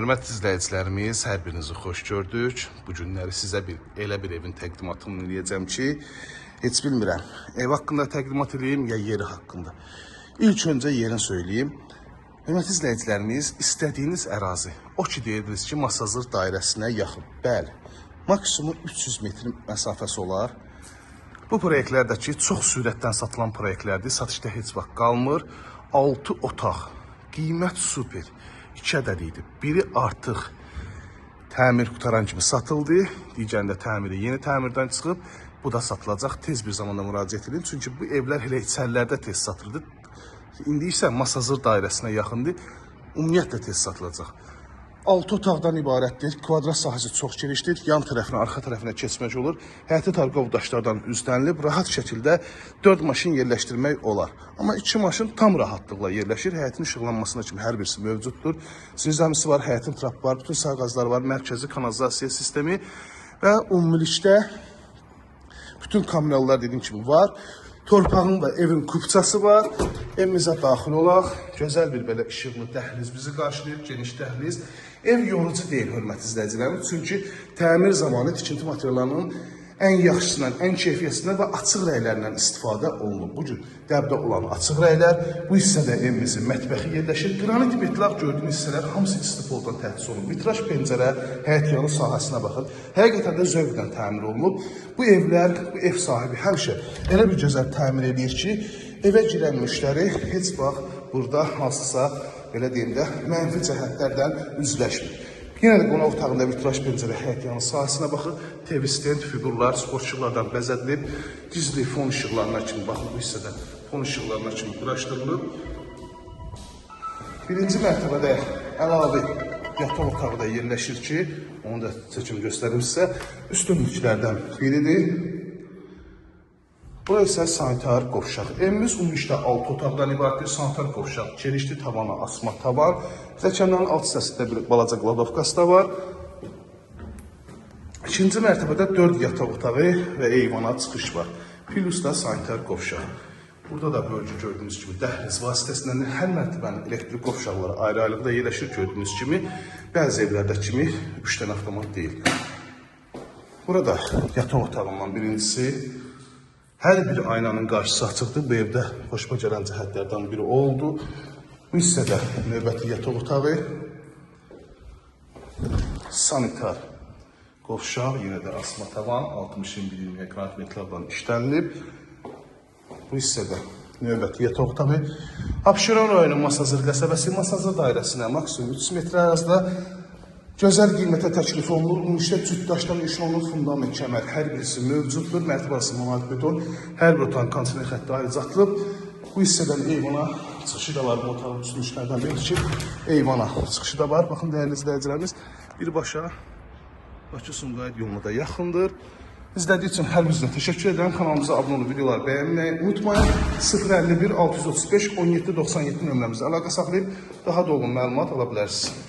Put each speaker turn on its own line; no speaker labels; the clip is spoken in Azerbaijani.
Hörmətli izləyicilərimiz, hər birinizi xoş gördük. Bu günləri sizə elə bir evin təqdimatını eləyəcəm ki, heç bilmirəm, ev haqqında təqdimat eləyim ya yeri haqqında. İlk öncə yerini söyləyim. Hörmətli izləyicilərimiz, istədiyiniz ərazi, o ki deyirdiniz ki, Masazır dairəsinə yaxın. Bəli, maksimum 300 metr məsafəsi olar. Bu proyektlərdəki çox sürətdən satılan proyektlərdir. Satışda heç vaxt qalmır. 6 otaq, qiymət super. 2 ədəd idi. Biri artıq təmir qutaran kimi satıldı. Digərində təmiri yeni təmirdən çıxıb. Bu da satılacaq. Tez bir zamanda müraciət edin. Çünki bu evlər elə içərilərdə tez satıldı. İndi isə Masazır dairəsinə yaxındır. Ümumiyyətlə tez satılacaq. 6 otaqdan ibarətdir. Kvadrat sahəsi çox genişdir. Yan tərəfinə, arxa tərəfinə keçmək olur. Həyəti tarqov daşlardan üzlənilib. Rahat şəkildə 4 maşın yerləşdirmək olar. Amma 2 maşın tam rahatlıqla yerləşir. Həyətin işıqlanmasına kimi hər birisi mövcuddur. Zirzəmisi var, həyətin trapı var, bütün sağ qazları var, mərkəzi kanalizasiya sistemi və ümumilikdə bütün kommunallar dediyim kimi var. Torpağın və evin kupçası var. Evimizə daxil olaq. Gözəl bir belə işıqlı dəhliz bizi qarşılayır, geniş dəhliz. Ev yorucu deyil, hörmətli izləyicilərimiz. Çünki təmir zamanı tikinti materiallarının ən yaxşısından, ən keyfiyyətindən və açıq rənglərindən istifadə olunub. Bu gün dəbdə olan açıq rənglər, bu hissədə evimizin mətbəxi yerləşir. Qranit betlaq gördüyünüz hissələr hamısı istipoldan təchiz olunub. Vitraj pəncərə həyət yanı sahəsinə baxır. Həqiqətən də zövqlə təmir olunub. Bu evlər, bu ev sahibi həmişə elə bir gözəl təmir eləyir ki, evə girən müştəri heç vaxt burada hansısa, belə deyim də, mənfi cəhətlərdən üzləşmir. Yenə də qonaq otağında vitraj pəncərə həyət yanı sahəsinə baxır. TV stand, fiqurlar, sport işıqlardan bəzədilib. Gizli fon işıqlarına kimi baxın, bu hissədə fon işıqlarına kimi quraşdırılıb. Birinci mərtəbədə əlavə yataq otağı da yerləşir ki, onu da çəkim göstərim sizə. Üstünlüklərdən biridir. Bura isə sanitar qovşaq. Evimiz ümumilikdə 6 otaqdan ibarətdir. Sanitar qovşaq genişli, tavanı asma tavan. Pilləkənlərin alt hissəsində bir balaca qladovkası da var. İkinci mərtəbədə 4 yataq otağı və eyvana çıxış var. Plus da sanitar qovşaq. Burada da bölgü gördüyünüz kimi dəhliz vasitəsindən hər mərtəbənin elektrik qovşaqları ayrı-ayrılıqda yerləşir gördüyünüz kimi. Bəzi evlərdə kimi 3 dənə avtomat deyil. Burada yataq otağından birincisi. Hər bir aynanın qarşısı açıqdır. Bu evdə xoşuma gələn cəhətlərdən biri oldu. Bu hissədə növbəti yataq otağı, sanitar qovşaq, yenə də asma tavan, 60-20 kvadrat metrlərdən işlənilib. Bu hissədə növbəti yataq otağı. Abşeron rayonu Masazır qəsəbəsi, Masazır dairəsinə maksimum 3 metr ərazida gözəl qiymətə təklif olunur. Ümumilikdə cüt daşdan inşa olunur, fundament, kəmər hər birisi mövcuddur. Mərtəbə arası monolit beton, hər bir otağın kondisioner xətti ayrıca atılıb. Bu hissədən eyvana çıxışı da var. Bu otağın üstünlüklərdən biri ki, eyvana çıxışı da var. Baxın, dəyərli izləyicilərimiz, birbaşa Bakı-Sumqayıt yoluna da yaxındır. İzlədiyi üçün hər birinizə təşəkkür edirəm. Kanalımıza abunə olub videoları bəyənməyi unutmayın. 051 635 17 97 nömrəmizə əlaqə saxlayıb daha dolğun məlumat ala bilərsiniz.